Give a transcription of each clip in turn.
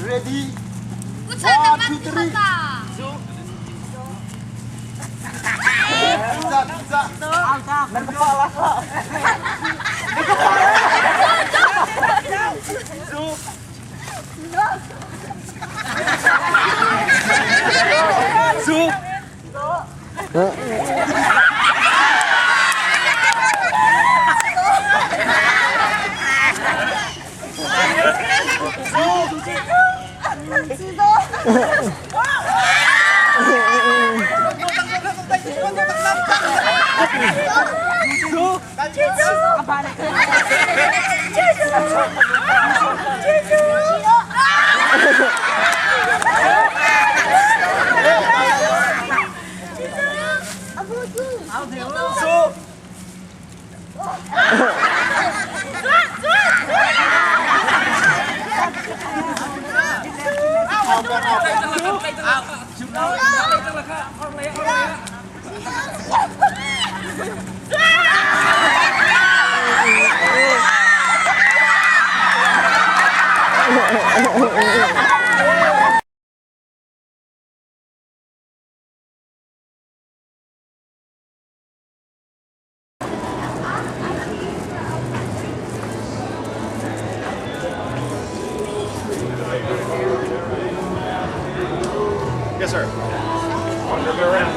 Ready? 1, 2, 3. Bisa, bisa. Berkepala. Zu. Yes, sir. Wander around.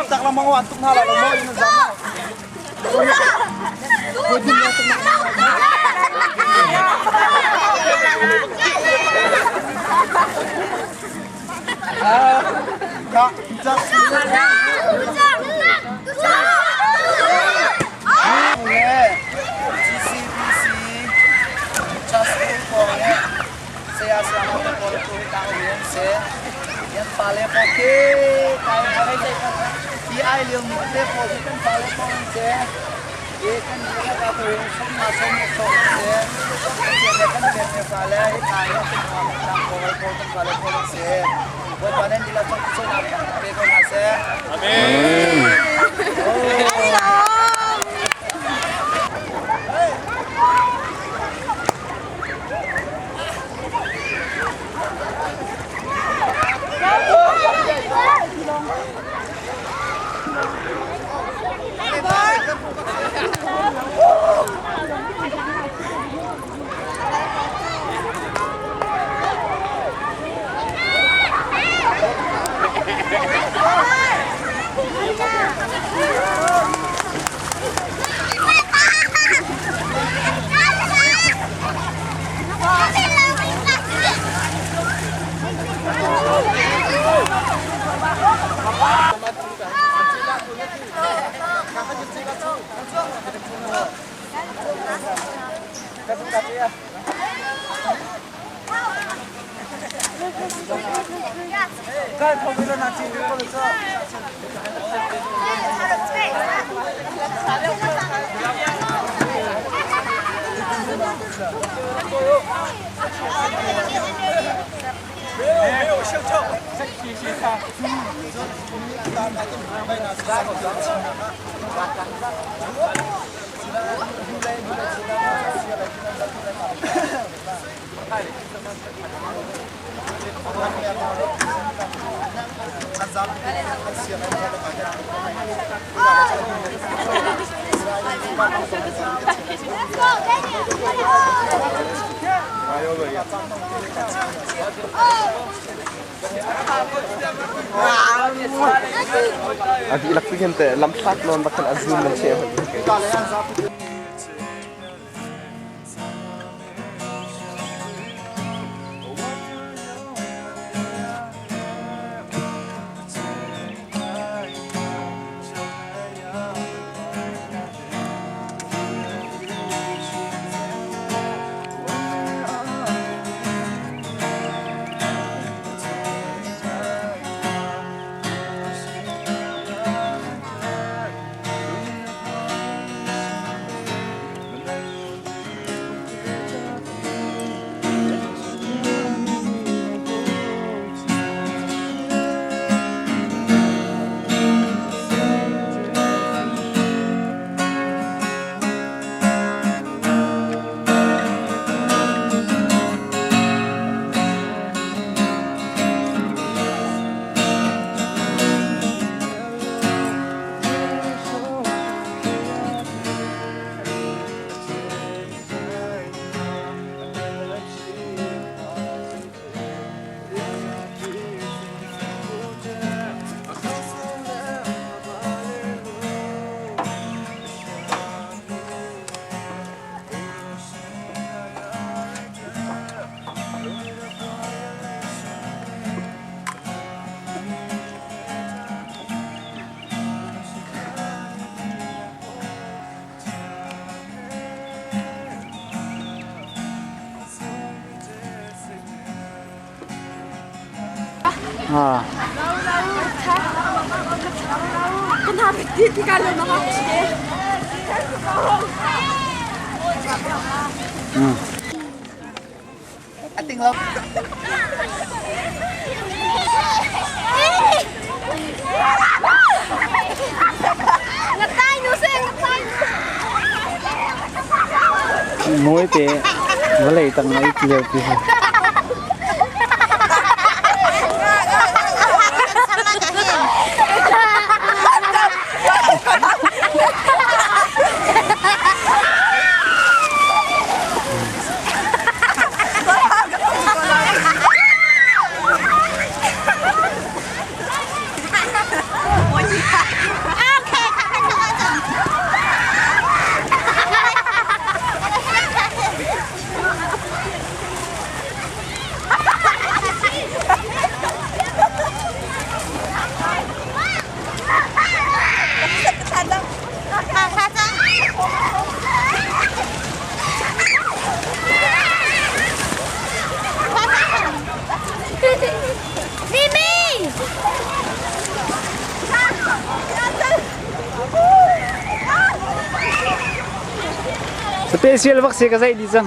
Tak lamang wan tuk hna la lo maw in zam. GCBC Chaschool kong le saya sayama te pawl tu hi tang um se yan pale pawl khi kai ti ai liu mi te pawl hi kan pale pawl an se i kan le ka tu hi som na som som se kan le kan pen me pale hi kai ha kan ma tang pawl pawl kan pale pawl an se Bawipa nan dila chok so na pe ko hna seh. Amen. A dihlak tu hin teh lamhlat nawn bak khan a zoom nan cheh hoi. Muai te vawlei tang ai lio ti hi. Special bak si ka zei di cang.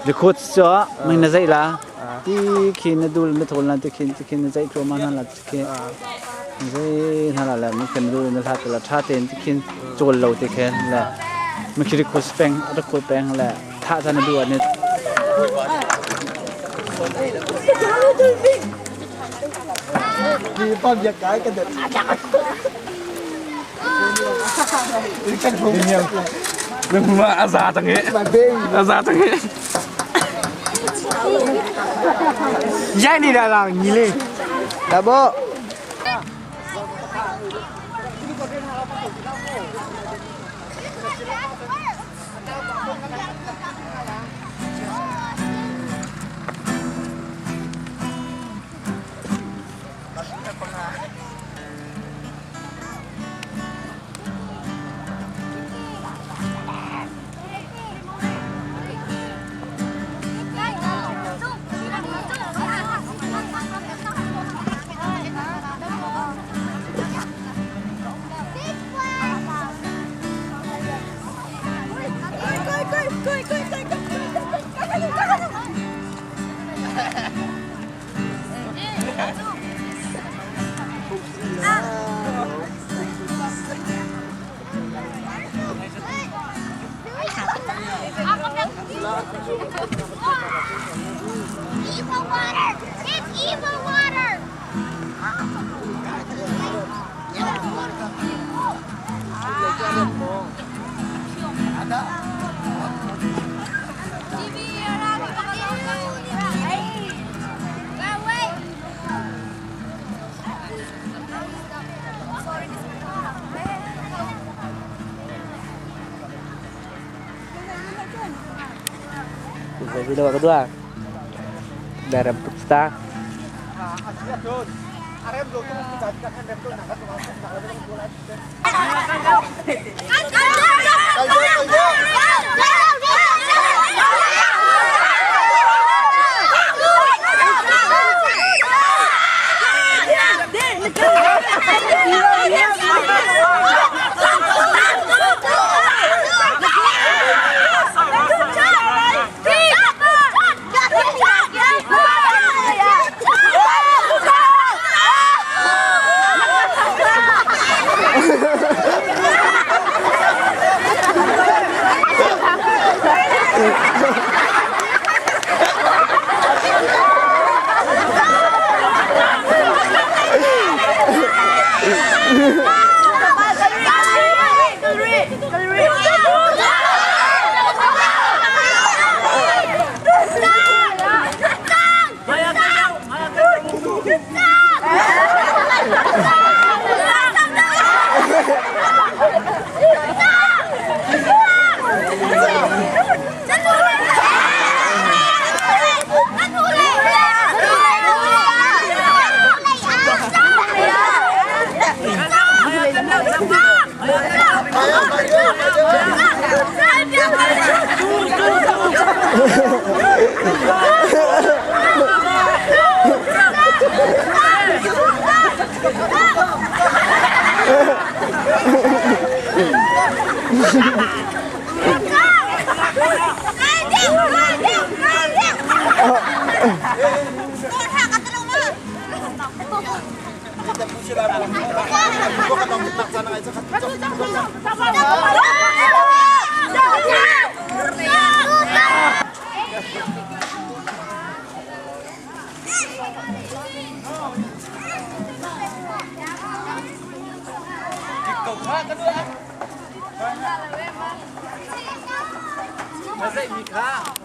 Record cu mei na zeih la ti khi na dul na thawl na ti khin ti khin na zeih thluahmah hna la ti khi zei hna la le mi khin dul na hlat la tha tein ti khin cawl lo ti khin le mi khi record peng record peng le tha ta na duh ah A za cang hi. A za cang hi. Yai ni dah lang ni le. Dah bo. Evil water! It's evil water! Video kedua. Darem Pupsta.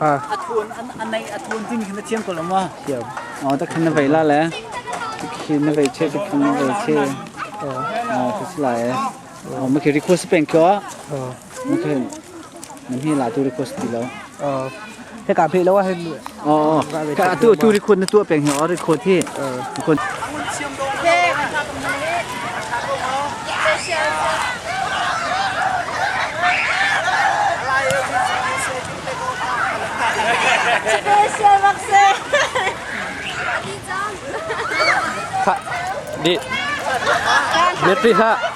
A thun timi khi na thiam ko lo ma? Thiam. Oh, ta khan na vei la le. Khi na vei che, khi na vei che. Oh, khi si lai eh. Oh, ma khi request peng kyo. Ma khi na mi la tu request ti lo. Oh. He ka phe lo ah hin. Oh, oh. Ka tu tu record na tu peng hi, oh record hi. Record. Special bak se. Di. Net ri hlah.